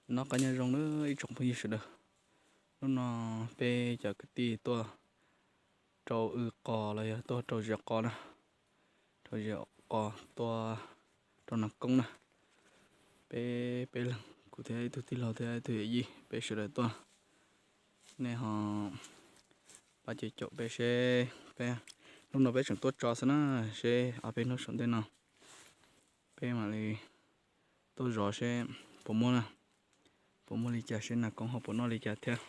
Noj qab nyob zoo na ib tsoom phooj ywg sawv daws. Hnub no peb cov kwv tij tuaj rau w qos los yog tuaj rau zes qos na, rau zes qos tuaj rau nas koob na. Peb peb leeg, kuv thiab ib tug tij laug thiab ib tug yawm yij, peb sawv daws tuaj. Nej ho pab caum caum peb seb, peb hnub no peb tseem tuaj tso xwb na, seb ob peb hnub saum ntej no peb mam li tuaj zov seb puas muaj na, puas muaj li cas, seb nas koob ho puas noj li cas thiab.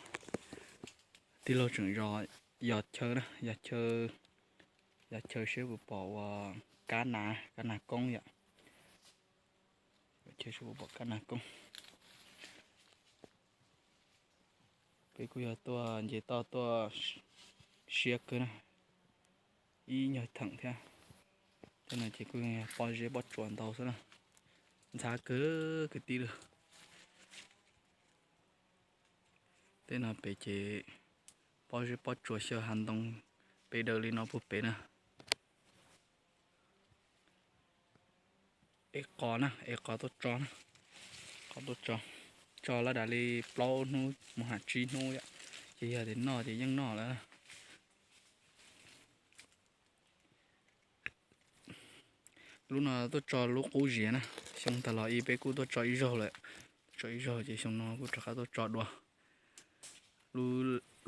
Tij laug tseem zov yos chaw na, yos chaw, yos chaw seb puas pom ua kab nas, kab nas koob yom. Chaw seb puas pom kab nas koob. Peb kuj yog tuaj nce toj tuaj siab kawg na, ib nyuag theem thiab. Tej no ces kuj yog pob zeb pob tsuas ntau xwb na, ntxhab kawg kwv tij lawm. Tej no pem ces pob zeb pob tsuas xyaw hav ntoo pes daws li no puag pem na. Ev qos na, ev qos tuaj tso na, qos tuaj tso, tso laj dam li plaub hnub mus ham tsib hnub yom, ces yog tias noj ces yeej noj lawm. Lub no tuaj tso lub qub ziav na, xyoo tag los ib peb kuj tuaj tso ib zaug lawm, tuaj tso ib zaug ces xyoo no kuj rov qab tuaj tso dua.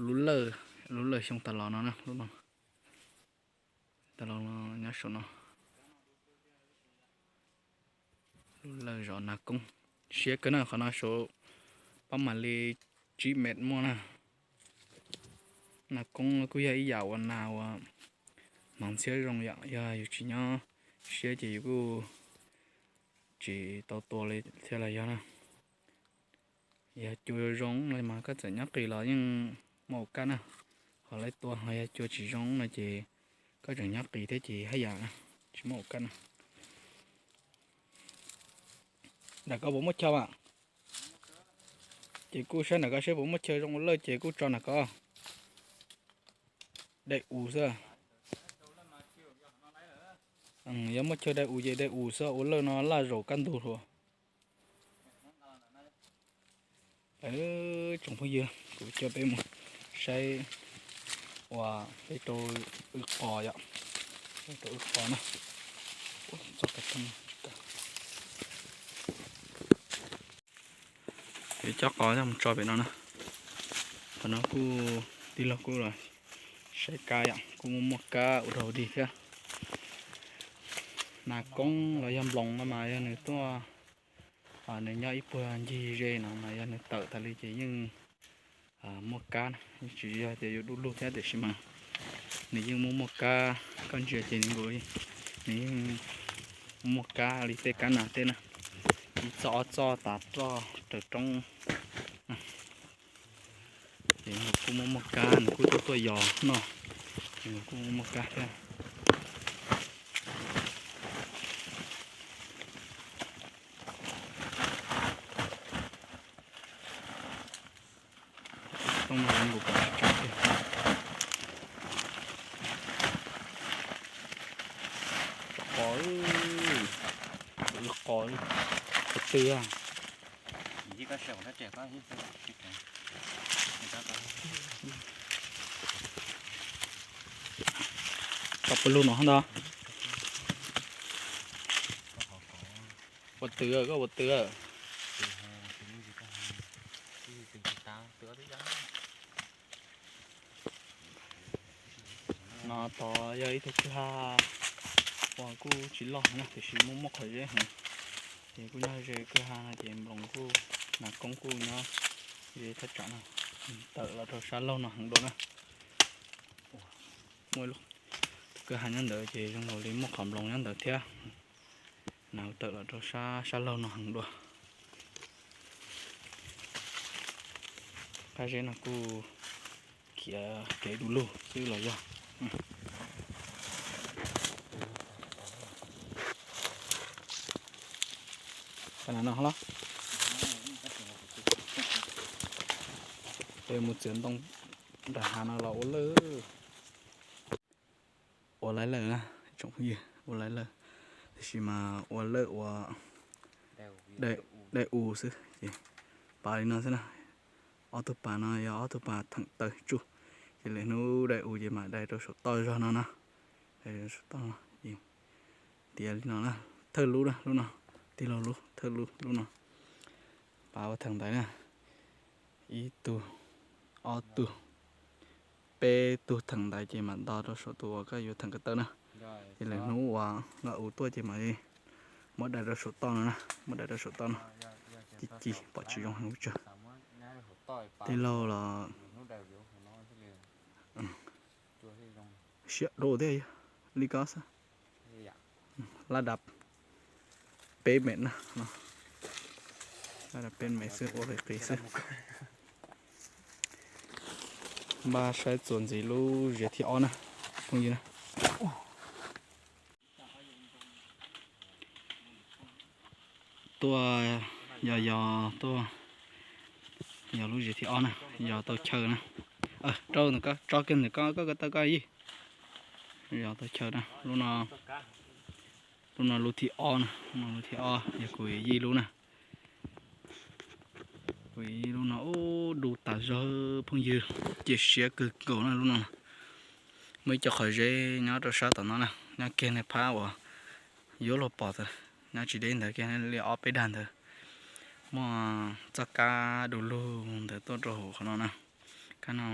Lub lawj, lub lawj xyoo tag los no na, lub no, tag los no nyob saum no. Lub lawj zov nas koob, siab kawg na, qhov no saum pab mam li tsib mev muaj na. Nas koob kuj yog ib yam uas nas uas hmoov ntxhiab zoo yom, yog yus tsis nyob siab ces yus kuj tsis tau tua li thiab los yog na. Yog cua zoo zoo li mas koj txawm nyob qis los yeej muaj ua kaj na, ho lawv tua, ho yog cua tsis zoo no ces koj tseem nyob qis thiab ces haj yam tsis muaj ua kaj na. Nram ko puas muaj chaw mas? Ces kuj saib nram ko seb puas muaj chaw zoo ua lawj ces kuj tso nram ko. Dai us xwb. Yog muaj chaw dai us ces dai us xwb, ua lawj no laj zaum kaj ntug hluas. Tsoom phooj ywg, kuv coj peb mus saib uas peb rau w qos yom, rau w qos na. Peb coj qos coj mus tso pem no na. Qhov no kuj tij laug kuj los saib kab yom, kuj muaj muaj kab ua rau dig thiab. Nas koob los yog nploos no mas yog nws tuaj, nws nyob ib puag ncig ze no mas yog nws tawm tas li ces yeej muaj kab na, yeej tsis yog tias yuav du lug thiab tiam sis mas nws yeej muaj muaj kab. Koj ntsia ces nws nkaus, nws yeej muaj kab li tej kab nas tej na, ib txoj ob txoj tas roj raws roob. Ces nws kuj muaj muaj kab, nws kuj tuaj tuaj yos noj, ces nws kuj muaj muaj kab thiab. Toob no nkaus kom tsis tsaus tiag. Qos, qos, qos twg a? Tso pawg lug no ntag. Ua twg, koj ua twg? No tod yog ib tug kwj ha uas kuj tsis loj heev na, tiam sis muaj muaj qhov zeb heev. Ces kuj nyob ze kwj ha no ces nploos kuj, nas koob kuj nyob ze thaj tsam no, tawm los rau sab laug no heev dua na. Muaj ib lub kwj ha nyob ntawd ces zoo nkaus li muaj qhov nploos nyob ntawd thiab. Nas tawm los rau sab, sab laug no heev dua. Qab zeb no kuj khiav kev du lug xwb los yog. Qab no los, es mus txiav ntoo nram hav no los ua lawj. Ua laij lawj na, tsoom phooj ywg, ua laij lawj, tiam sis mas ua lawj ua dai us xwb ces pas li no xwb na. Ob tug pas no yog ob tug pas theem taw tsuj, ces lwm hnub dai u ces mam dai rau saum toj zog no na. Dai rau saum toj no, tiav li no na. Thawj lub na, lub no, tij laug lub thawj lub, lub no. Pas ua theem ntaiv na. Ib tug, ob tug, peb tug theem ntaiv ces mam nto rau saum tus uas koj yuav theem ko taw na. Ces lwm hnub uas nqa u tuaj ces mam muab dai rau saum toj no na, muab dai rau saum toj no. Ci ci pom tsis zoo heev pes tsawg. Tij laug los siab dua thiab, li ko xwb. Laj dab peb mev na, laj dab peb mev xwb, ua qis qis xwb. Npaj saib txuas ntxiv lub ziav thib ob na, phooj ywg na. Tuaj, yog, yog tuaj, yog lub ziav thib ob na, yog tau chaw na. Rau ntawm ko, tso kiag ntawm ko, koj ko taw koj yij. Yog tau chaw na, lub no, lub no lub thib ob na, lub no lub thib ob yog kuv yij lub na. Kuv yij lub no ub, du tas zog phooj ywg, cia siab kawg nkaus na lub no. Muaj ib co qhov zeb nyob rau sab tom no na, nyob kiag niag phab uas yuav luag pom ntawd, nyob tsis deb ntawd kiag li ob peb dag ntawd. Muaj txoj kab du lug ntawd tuaj rau hauv qhov no na. Kab no,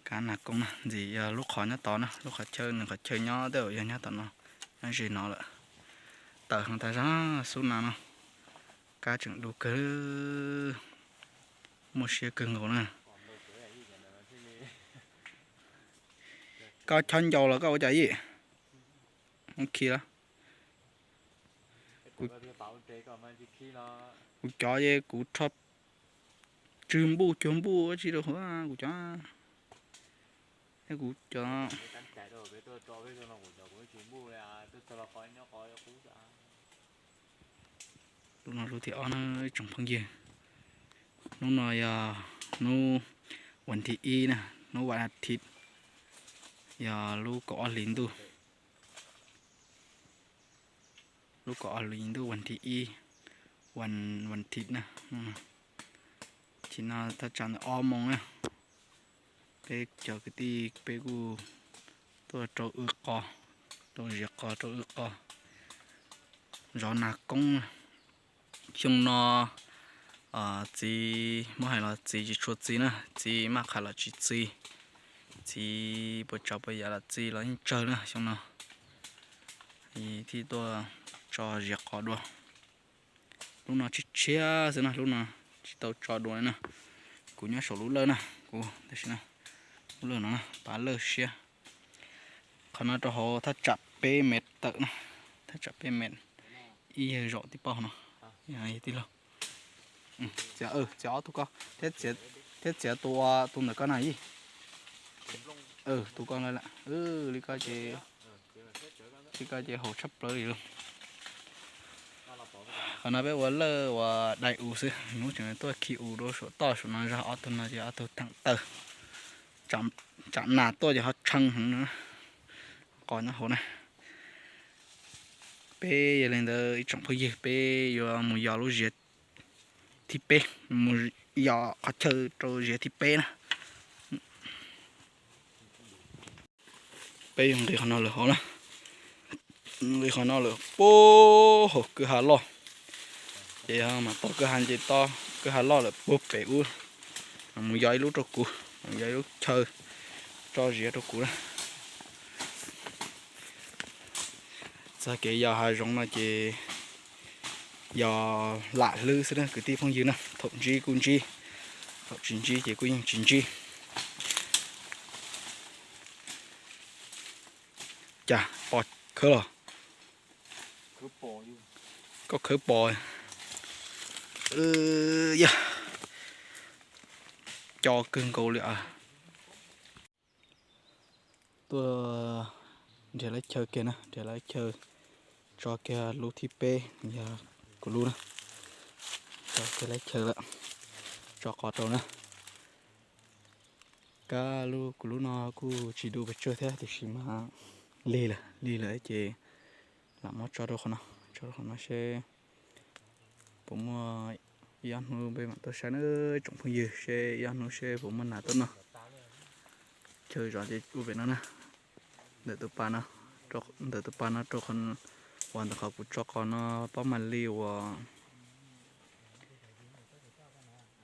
kab nas koob na, ntxim yog lub qhov nyob tod na, lub qhov chaw, nws qhov chaw nyob tej zaum yog nyob tom no, nyob ze no lawm. Tawm heev tas zog xub na no, kab tseem du kawg, muaj siab kawg nkaus na. Koj chob ncau los koj ua cas yij? Muab khi lawm. Kuv cov ces kuv rho tsw npuj cuag npuj ua tsi rau hauv kuv cov. Kuv cov Lub no lub thib ob na ib tsoom phooj ywg. Hnub no yog hnub vas thib ib na, hnub vas thib, yog lub kaum ob hlis ntuj. Lub kaum ob hlis ntuj vas thib ib, vas thib na. Thib no thaj tsam ntawm ob moos na. Peb cov kwv tij peb kuj tuaj rau wb qos, rau ziav qos rau wb qos, zov nas koob. Xyoo no txiv, muab hais los txiv tsis tshua txiv na, txiv maj qham los tsis txiv, txiv puas tsav puas yam los txiv los yeej tsawg na xyoo no. Thiaj tuaj tso ziav qos dua. Lub no tshiab tshiab xwb na, lub no tsis tau tso dua li na. Kuv nyob saum lub lawj na, kuv tam sim no lub lawj no na, pab lawj siab. Qhov no rau hauv thaj tsam peb mev tawm na, thaj tsam peb mev, ib yawg zaum tib paug no, tij laug. Txiav, txiav ob tug ko, thiab txiav tus, tus ntawm ko na yij. Tus ko lawm, li ko ces, li ko ces haum tshaj plaws li lauj. Qhov no peb ua lawj uas dai u xwb, hnub tseem tuaj khi u rau saum toj saum no zog, ob tug no ces ob tug theem taw, tsam nas tuaj ces ho tshee heev no. Qos nyob hauv na. Peb yog li ntawd ib tsoom phooj ywg, peb yuav mus yos lub ziav thib peb, mus yos qhov chaw rau ziav thib peb na. Peb yuav nqis qhov no lawm hauv na, nqis qhov no lawm puag hauv kwj ha loj, ces yog mas tau kwj ha nce toj kwj ha loj lawm puag pem ub, mus yos ib lub rau kuv, mus yos ib lub chaw tso ziav rau kuv na. Txog kev yos hav zoov no ces yos lam hlwb xwb na kwv tij phooj ywg na, thaum ntsib kuj ntsib, thaum tsis ntsib ces kuj yeej tsis ntsib. Cas pos khawb los? Koj khawb pos. Yog co kawg nkaus li as. Tuaj nrhiav lawv chaw kiag na, nrhiav lawv chaw tso kiag lub thib peb, yog kuv lub na. Tso kiag lawv chaw lawm, tso qos rau na. Kab lub kuv lub no kuj tsis du pes tsawg thiab tiam sis mas lig lawm, lig lawm ces lam muab tso rau qhov no, tso rau qhov no seb puas muaj Ib ob hnub peb mam tuaj saib na tsoom phooj ywg, seb ib ob hnub seb puas muaj nas tuaj noj. Chaw zov ces ua pem no na, ntawm tus pas no, ntawm tus pas no rau qhov, uas ntawm qhov kuv tso qos no pob mam li uas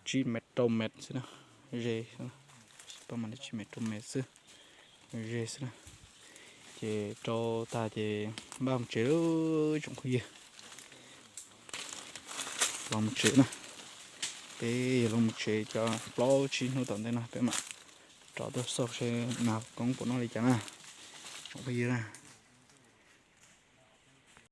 tsib mev rau mev xwb na, ze, pob mam li tsib mev rau mev xwb, ze xwb na. Ces rau tag ces npaj mus tsev lawm tsoom phooj ywg. Los mus tsev na, peb yuav los mus tsev cov plaub tsib hnub tom ntej no peb mam rov tuaj xauj seb nas koob puas noj li cas na tsoom phooj ywg na.